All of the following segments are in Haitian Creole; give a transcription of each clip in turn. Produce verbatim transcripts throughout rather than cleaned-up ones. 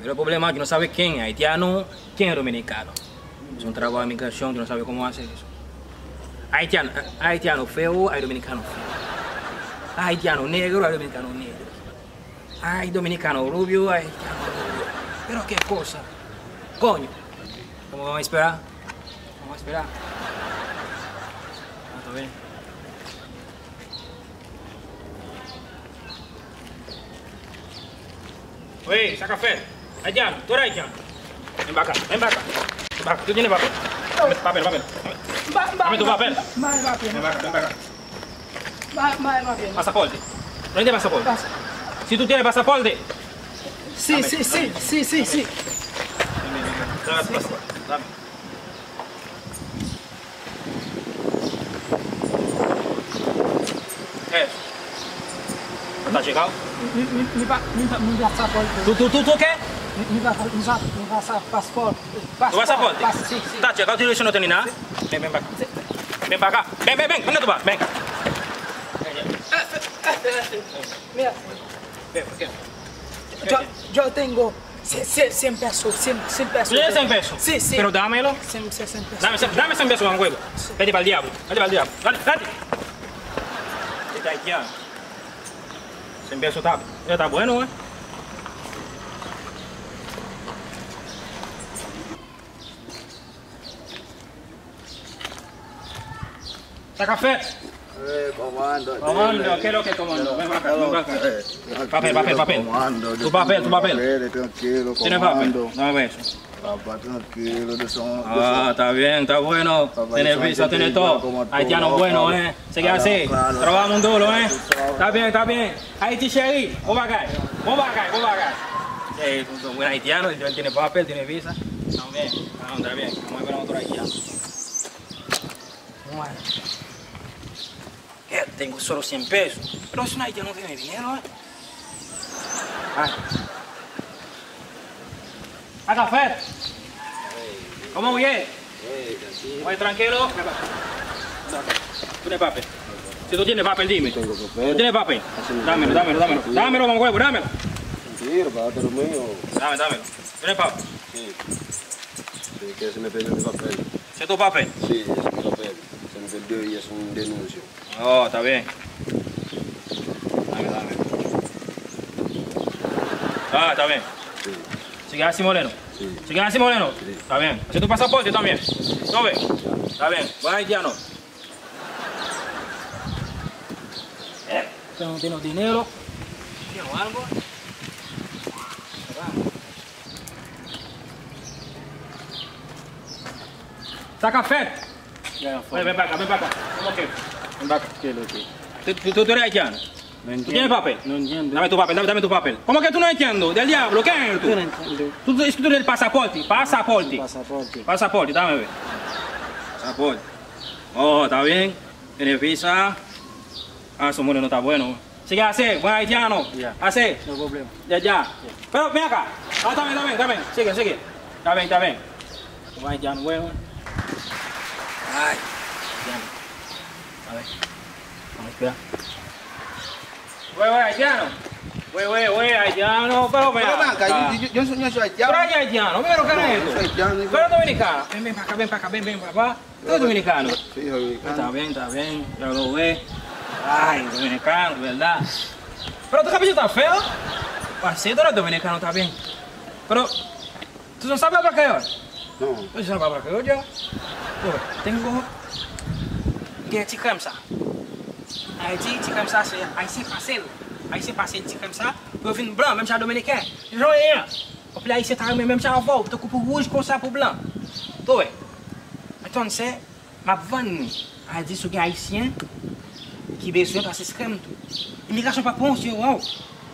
Pero problema, yo no sabe quién haitiano, quién dominicano. Es un trabajo de migración, yo no sabe cómo hacer eso. Haitiano, haitiano feo, hay dominicano feo. Hay haitiano negro, hay dominicano negro. Hay dominicano rubio, hay haitiano rubio. Pero qué cosa. Coño. ¿Cómo vamos a esperar? Vamos a esperar. Ah, está bien. Wi, sa k ap fèt? Haitiano, tú eres haitiano. Ven pa ka, ven pa ka. Ven pa ka, tú tienes papel. Papel, papel. Dame tu papel. Ven pa ka, ven pa ka. Pasaporte. No tienes pasaporte. Si tú tienes pasaporte. Sí, sí, sí, sí, sí, sí. Dame tu pasaporte. Dame. Eh. Está checado? Mi, mi, mi, mi pa, mi pa, mi pa sa pòl. ¿Tú, tú, tú, tú qué? Mi, mi pa, mi pa, mi pa sa paspò. ¿Tu vas a pasport? Pas, sí, sí. Está checado, tú no tienes nada. Ven, ven pa acá. Ven pa acá. Ven, ven, ven. ¿Dónde tú vas? Ven. Mira. Ven, ven. Yo, yo tengo cien, cien, cien pesos, cien, cien pesos. ¿Tú tienes cien pesos? Sí, sí. Pero dámelo. Cien, cien, cien pesos. Dame, dame cien pesos, mamagüevo. Vete pa'l diablo. Vete pa'l diablo. Dale, dale. Este haitiano. Cien pesos está, está bueno, ¿eh? Sa k ap fèt? Eh, komando, komando, ¿qué es lo que, comando? Ven acá, ven acá. Papel, papel, papel. Komando, tu papel, tu papel. Tiene papel. Dame ver eso. Papá, tranquilo, de son, de son. Ah, está bien, está bueno. Tiene visa, tiene todo. Haitiano bueno, ¿eh? Se queda así. Trabajamos duro, ¿eh? Está bien, está bien. Haiti chéri, bon bagay. Bon bagay, bon bagay. Eh, un buen haitiano, él tiene papel, tiene visa. Está bien, está bien. Vamos a ver a otro haitiano. Bueno. Eh, tengo solo cien pesos. Pero es un haitiano que me vieron, ¿eh? Ah. Sa k ap fèt? Kòman w ye? Muy tranquilo. Tú tienes papel. Si tú tienes papel, dime. Tú tienes papel. Dámelo, dámelo, dámelo. Dámelo, mamagüevo, dámelo. Dame, dámelo. ¿Tú tienes papel? Sí. ¿Qué se me perdió mi papel? ¿Es tu papel? Sí, es mi papel. Se me perdió y es un denuncio. Oh, está bien. Dame, dame. Ah, está bien. Sí. Sigue así, Moreno. Sí. Sigue así, Moreno. Sí. Está bien. ¿Es tu pasaporte también? ¿Todo bien? Está bien. Buen haitiano. Eh, tengo dinero. ¿Quiero algo? Sa k ap fèt? Ven, ven pa acá, ven pa acá. ¿Cómo que? Ven pa acá. ¿Qué es lo que? ¿Tú, tú, tú eres haitiano? ¿Tú tienes papel? No entiendo. Dame tu papel, dame, dame tu papel. ¿Cómo que tú no entiendes? Del diablo, ¿qué es tú? Yo no entiendo. ¿Tú, tú, es que tú eres el pasaporte? Pasaporte. Pasaporte. Pasaporte, dame ver. Pasaporte. Oh, está bien. Tiene visa. Ah, su moreno está bueno. Sigue así, buen haitiano. Ya. Así. No problema. Ya, ya. Pero ven acá. Ah, está bien, está bien, está bien. Sigue, sigue. Está bien, está bien. Buen haitiano, bueno. Ay, haitiano. A ver. Vamos a esperar. Wey, wey, haitiano. Wey, wey, wey, haitiano. Pero ven acá. Yo, yo, yo, yo soy haitiano. Pero haitiano, mira lo que es esto. Yo soy haitiano. Pero dominicano. Ven, ven para acá, ven para acá, ven, ven, papá. Tú eres dominicano. Sí, dominicano. Está bien, está bien. Yo lo ve. Ay, dominicano, ¿verdad? Pero tu cabello está feo. Así tú eres dominicano, está bien. Pero, ¿tú no sabes hablar creol? No. Tú no sabes hablar creol, yo. Yo tengo que ti crema sa. Ayiti, ti krèm sa, se Ayisyen pase l. Ayisyen pase ti krèm sa pou yo vin blan, menm jan Dominiken. Jan w ye a. Anpil Ayisyen ta renmen menm jan avè w, tankou pou wouj konsa pou blan. Ou wè. Entonces, m ap vann li. A di si w gen Ayisyen ki bezwen pase ti krèm tou. Imigrasyon p ap pran w si yo wè w.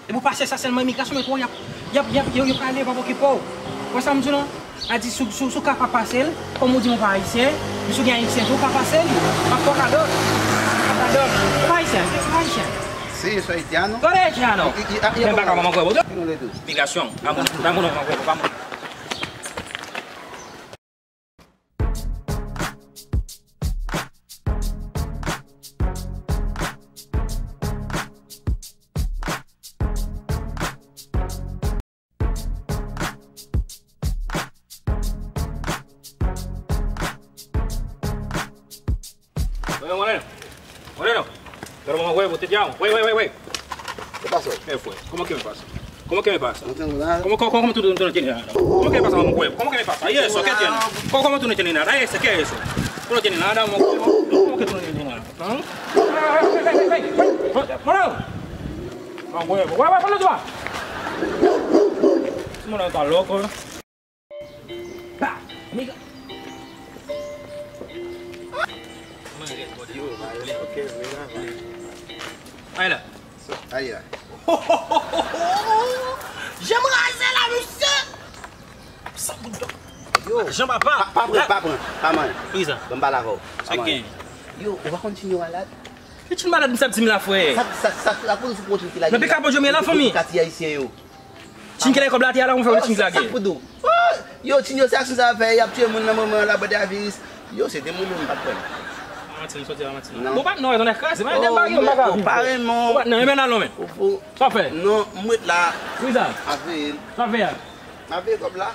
Epi w pase sa sèlman imigrasyon mete w, y ap, y ap, y ap, yo, yo prale, yo p ap okipe w. Ou wè sa m di w lan? A di si w, si w, si w kapab pase l, kòm ou di m ou pa Ayisyen, men si w gen Ayisyen tou, w ka pase li. M ap fè w kado. M ap kado. Ou pa Ayisyen, ou pa Ayisyen. Sí, soy haitiano. Tú eres haitiano. Y, y, y, y, ven pa acá, mamagüevo. Imigrasyon. Vamos, vamos, mamagüevo, vamos. Oye, Moreno. Moreno. Pero vamos a huevo, te llamo. Wey, wey, wey, wey. ¿Qué pasó? ¿Qué fue? ¿Cómo que me pasa? ¿Cómo que me pasa? No tengo nada. ¿Cómo, cómo, cómo tú, tú no tienes nada? ¿Cómo que me pasa, mamá huevo? ¿Cómo que me pasa? ¿Y eso? ¿Qué tiene? ¿Cómo, cómo tú no tienes nada? ¿Ese qué es eso? ¿Tú no tienes nada, mamá huevo? ¿Cómo que tú no tienes nada? ¿Ah? Hey, hey, hey, hey, hey. Moreno. Mamá huevo. Wey, wey, ¿por dónde tú vas? Ese Moreno está loco, ¿eh? Pa! Amiga! Mwen ret bò de yo, ok, vre la. Ay la. Ay la. Janm raze la, mesye! Sa bout dò. Yo. Jan papa. Pa, pa pran, pa pran, pa manyen. Kisa? Ban m pale avè w. Sa k gen? Yo, ou pa konn Tinyo malad? Ki Tinyo malad, misye ap di m la, frè? Sa, sa, sa, sa koz ou pran Tinyo ki lage. Nan pika pon jwe la, fanmi. Katye ayisyen yo. Tinyo ki lage kòb la atè a la, mwen fè wè Tinyo ki lage. Sa k pou di w? Oh, yo, Tinyo, se aksyon sa fè, y ap tiye moun nan moman an la, banda virus. Yo, se demoun yo, m pa t kwè. Matin, soti a matin. Non. Bon, pa t non, yon nèg kraze, men dèm bagay, yon bagay. Ou pa renmen. Ou pa t non, men al non, men. Sa fè? Non, m ret la. Wi sa. Ap veye l. Sa fè a? M ap veye kòb la.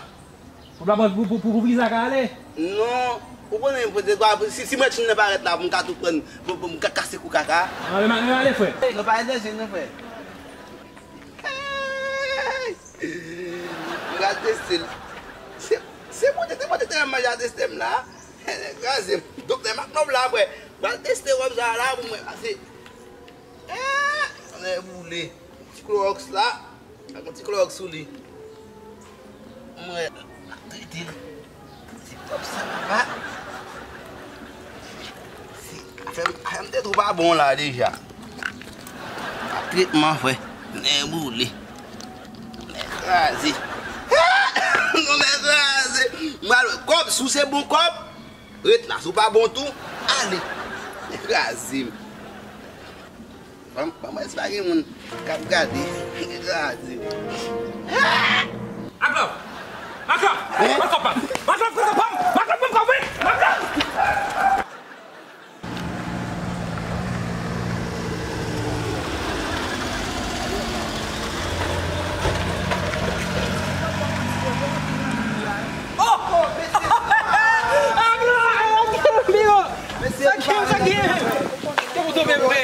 Kòb la pou, pou, pou, pou viza ka ale? Non, ou konnen, si, si mwen Tinyo nan parèt la, pou m ka tou pran, pou, pou m ka kase kou kaka. An, men, men ale, frè. Non, pa enteresan non, frè. Hey! M pral teste l. Se, se pote, se pote tèlman manje a teste m la. Kraze m. Doktè Maknòb la, frè. M pral teste kòb sa la pou mwen, pase. Eh! Anlè boule. Ti klowòks la. Ak yon ti klowòks sou li. Mwen, ap trete l. Se pwòp sa, papa. Se, afè m, afè m te twò pa bon la deja. Ap tretman, frè. Nè boule. Nè kraze. Nè kraze. Mwen al wè kòb, si w se bon kòb, ret la. Si w pa bon tou, ale. Nè kraze m. Ban, ban mwen si pa gen moun k ap gade. Gade. Maklòp! Maklòp! Hein? Maklòp pa m! Maklòp, maklòp pa m! Maklòp, maklòp, maklòp! Oh! Maklòp! Sa k gen, sa k gen? Ke pou tonbe, frè?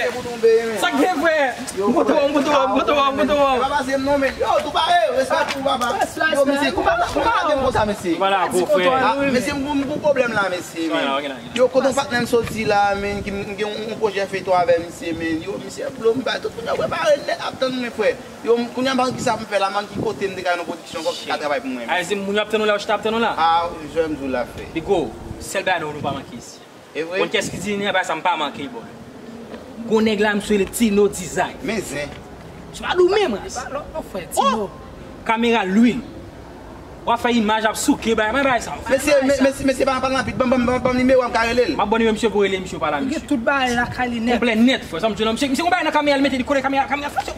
Sa k gen, frè? M kontan, m kontan, m kontan, m kontan. E pa pase m non, men. Yo, tou pare, respè pou papa. Yo, mesye, konpa, konpa lage m konsa, mesye. Voilà, gwo frè. Ah, mesye, m gon, m gon pwoblèm la, mesye, men. Yo, kote yon patnè m soti la, men, ki m gen yon, yon pwojè feyton avè misye, men. Yo, misye blo m bay tout moun yo prepare nèt ap tann mwen, frè. Yo, m, kounye a m pa konn kisa pou m fè la, m pa konn ki kote m te ka jwenn yon pwodiksyon ankò ki ka travay pou mwen. A, se moun yo ap tann ou la, yo chita ap tann ou la? Ah, jwenn m di w la, frè. Pigo, sèl bagay nou, nou pa manke isi. E vre? Konn kiyès ki di, bagay sa m pa manke l, bro. Gon nèg la, misye rele Tino Design. Men zen. Se pa nou menm, ras. Se pa lòt non, frè, Tino. Kamera lwil. W ap fè imaj ap souke, bagay, men bagay sa. Mesye, men, mesye, mesye, pa, pa rapid, ban m, ban m, ban m, ban m nimewo a, m ka rele l. M ap ba w nimewo misye pou w rele misye, w pale a misye. Li gen tout bagay la, kay li nèt. Konplè nèt, frè. Sa m di w la, misye, misye gon bagay nan kamera, li mete, li kole kamera, kamera, frè.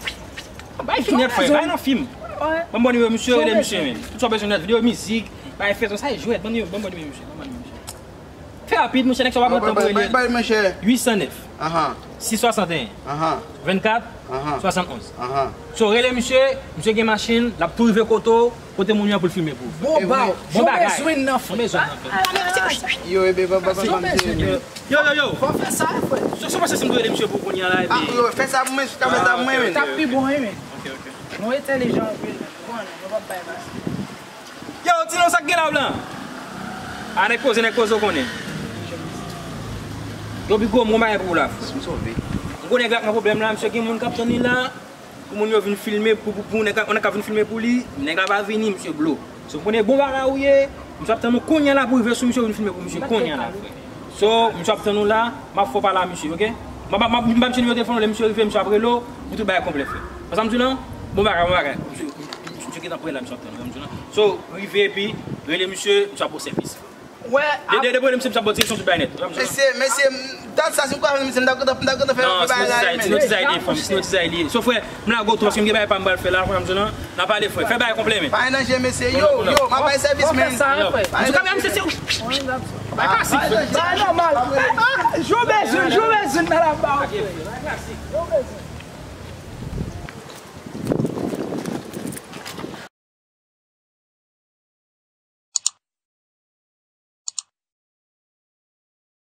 Bay fim nèt, frè, bay nan fim. Ban m ba w nimewo misye, rele misye, men. Tout sa w bezwen nèt, videyo, mizik, bay feyton, sa e jwèt, ban m nimewo, ban m ba w nimewo misye, ban m ba w nimewo misye. Fè rapid, monchè, nèg sa w ap pran tan pou rele. Bay, bay, monchè. Uit san nèf. Ahan. Sis swasanteyen. Ahan. Vennkat. Ahan. Swasantonz. Ahan. So, rele misye, misye gen machin, l ap tou rive kote w, kote moun yo an pou l filme pou ou. Bon bagay. Bon bagay. Jan w bezwen nan, frè. Jan w bezwen nan, frè. Yo, ebe, ba, ba, ba, ba, yo, yo, yo. Fò fè sa, frè. So, so, se si m tou rele misye pou kounye a la, epi. Ah, yo, fè sa pou mwen, fè sa pou mwen, men. T ap pi bon, wi, men. Ok, ok. Nou entèlijan anpil, men. Bon, nou p ap bay pase. Yo, Tino, sa k gen la, blan? A, nèg poze, nèg poze, w konnen. Yo, Pigo, m gon bagay pou ou la, frè. M sove. M konnen nèg la k nan pwoblèm la, misye gen moun k ap tann li la. Pou moun yo vin filme, pou, pou, pou nèg la, nèg la vin filme pou li, nèg la pa vini, misye blo. So, m konnen bon bagay ou ye, misye ap tann ou kounye a la pou rive sou misye, vin filme pou misye kounye a la, frè. So, misye ap tann ou la, m ap fè w pale a misye, ok? M ap, m ap, m ap ba misye nimewo telefòn ou, lè misye rive, misye ap rele w, pou tout bagay konplè, frè. Wè sa m di w lan? Bon bagay, bon bagay. Misye, misye gentan prè la, misye ap tann ou, wè sa m di w lan? So, rive epi, rele misye, misye ap ba w sèvis. Wè, de, de, depi w rele misye, misye ap ba w direksyon tout bagay nèt, wè sa m di w lan? Mesye, mesye, dat sa, si m ka rele misye, m t ap gentan, m t ap gentan fè bagay la, men. Non, Tino Design li ye, fanmi, Tino Design li ye. So, frè, m lage w tou, paske m gen bagay pa m pral fè la, wè sa m di w lan? N a pale, frè. Fè bagay konplè, men. Pa gen danje, mesye. Yo, yo, m ap bay sèvis, men. Antouka, mesye, se, bay pase, frè. Sa nòmal. Ah, jan w bezwen, jan w bezwen nan laba, frè. Jan w bezwen.